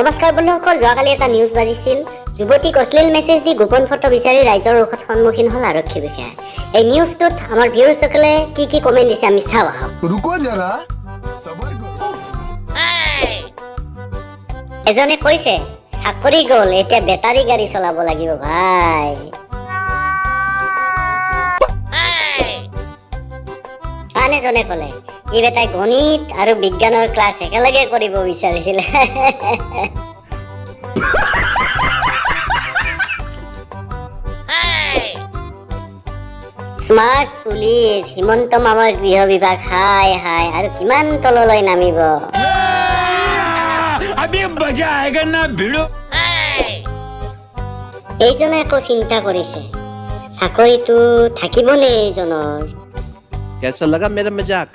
নমস্কাৰ বন্ধুসকল, যোৱাকালি এটা নিউজ বাজিছিল। যুৱতীক অশ্লীল মেছেজ দি গোপন ফটো বিচাৰি ৰাইজৰ ৰোষত সন্মুখীন হ'ল আৰক্ষী বিষয়া। এই নিউজটোত আমাৰ ভিউৱাৰ্ছসকলে কি কি কমেণ্ট দিছে, আমি চাওঁ আহক। रुको जरा, सबर करो। এজনে কৈছে, চাকৰি গ'ল, এতিয়া বেটাৰী গাড়ী চলাব লাগিব ভাই। আন এজনে ক'লে, ই বেটাই গণিত আৰু বিজ্ঞানৰ ক্লাছ একেলগে কৰিব বিচাৰিছিলে। স্মাৰ্ট পুলিচ, হিমন্ত মামাৰ গৃহ বিভাগ, হাই হাই, আৰু কিমান তললৈ নামিব? अभी मजा आएगा ना भिड़ो। এইজনে আকৌ চিন্তা কৰিছে, চাকৰিটো থাকিবনে এইজনৰ? कैसा लगा मेरा मजाक?